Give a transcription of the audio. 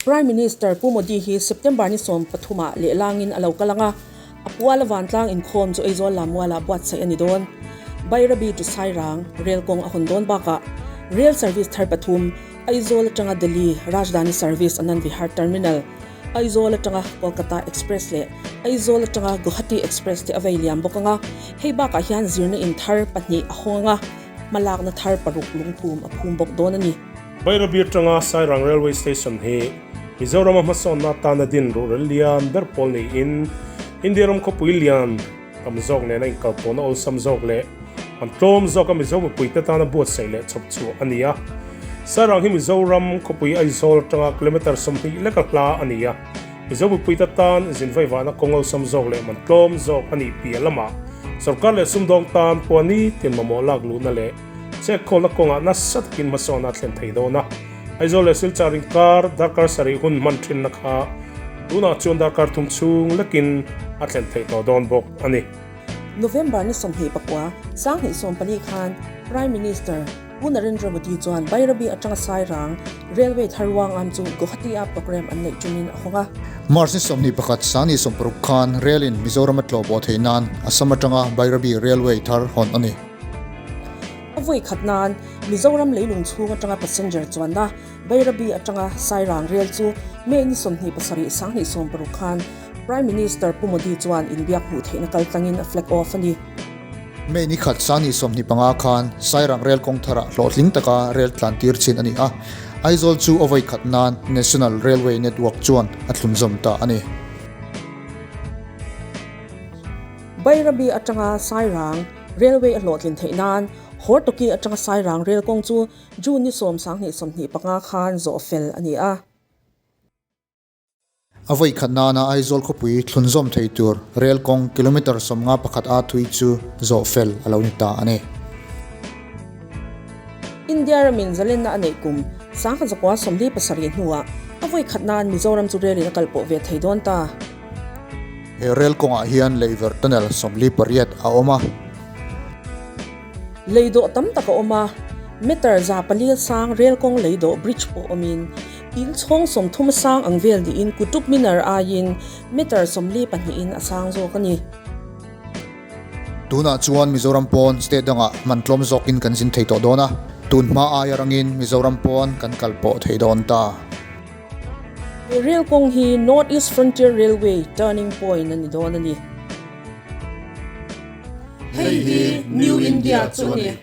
Prime Minister Pu Modi hi September ni 13 ah lehlangin a lo kal ang a, a puala vantlang inkhawm chu Aizawl Lammualah buatsaih a ni dawn. Bairabi to Sairang rel kawng a hawn dawn bakah rail service thar pathum, Aizawl atanga Delhi Rajdhani service Anand Vihar Terminal, Aizawl atanga Kolkata Express leh Aizawl atanga Guwahati Express te a vei liam bawk ang a, hei bakah hian zirna in thar pahnih a hawng ang a, hmalakna thar paruk lungphum a phum bawk dawn a ni. Bairabi atanga Sairang Railway Station hi Mizorama hmasawnna atana din ruhrel lian ber pawl niin India ram khawpui lian tam zawk nena inkalpawhna awlsam zawk leh an tlawm zawka Mizo mipuite tana buatsaih leh chhawp chhuah a ni a. Sairang hi Mizoram khawpui Aizawl atanga kilometre 20 leka hla a ni a. Mizo mipuite tan zinvaivahna kawng awlsam zawk leh man tlawm zawk a nih piah lamah sorkar leh sumdawng tan pawh nitin mamawh lak luhna leh Chekkhawlna kawngah nasa takin hmasawn a thlen thei dawn a, Aizawl leh Silchar inkar darkar sarih hun hman thinna kha tunah chuan darkar thum chhung lekin a thlen theih tawh dawn bawk a ni. November ni 24, 2014 khan Prime Minister Pu Narendra Modi chuan Bairabi atanga Sairang Railway thar ruangam chu Guwahati-a programme an neih tumin a hawng a. March ni 21, 2016 khan Rail in Mizoram a tlawhpawh theih nan Assam atanga Bairabi Railway thar hawn a ni. A vawi khat nan Mizoram leilung chhung atanga passenger chuanna Bairabi atanga Sairang rel chu May ni 27 2016 khan Prime Minister Pu Modi chuan inbiak hmuh theihna kal tlangin a flag off a ni. May ni khat 2025 khan Sairang rel kawng tharah hlawhtling taka rel tlan tir chin a ni a, Aizawl chu a vawi khat nan National Railway Network chuan a thlunzawm ta a ni. Bairabi atanga Sairang Railway a hlawhtlin theih nan Hortoki atanga Sairang rel kawng chu June ni 10 2025 khan zawh fel a ni a. A vawi khat nana Aizawl khawpui thlunzawm thei tur rel kawng kilometre 51 a thui chu zawh fel a lo ni ta a ni. India ramin zalenna a neih kum 1947 hnuah a vawi khat nan Mizoram chu relin a kalpawh ve thei dawn ta. He rel kawngah hian leiverh tunnel 48 a awm a. Lei dawh tam tak a awm a, meter 400 sang rel kawng lei dawh bridge pawh awmin in chhawng 30 sang ang vel niin Qutub Minar aiin meter 42 in a sang zawk a ni. Tunah chuan Mizoram pawn state dangah man tlawm zawkin kan zin thei tawh dawn a, tun hma aia rangin Mizoram pawn kan kal pawh thei dawn ta. He rel kawng hi North East Frontier Railway turning point a ni dawn a ni. Hei hi New India chu a ni.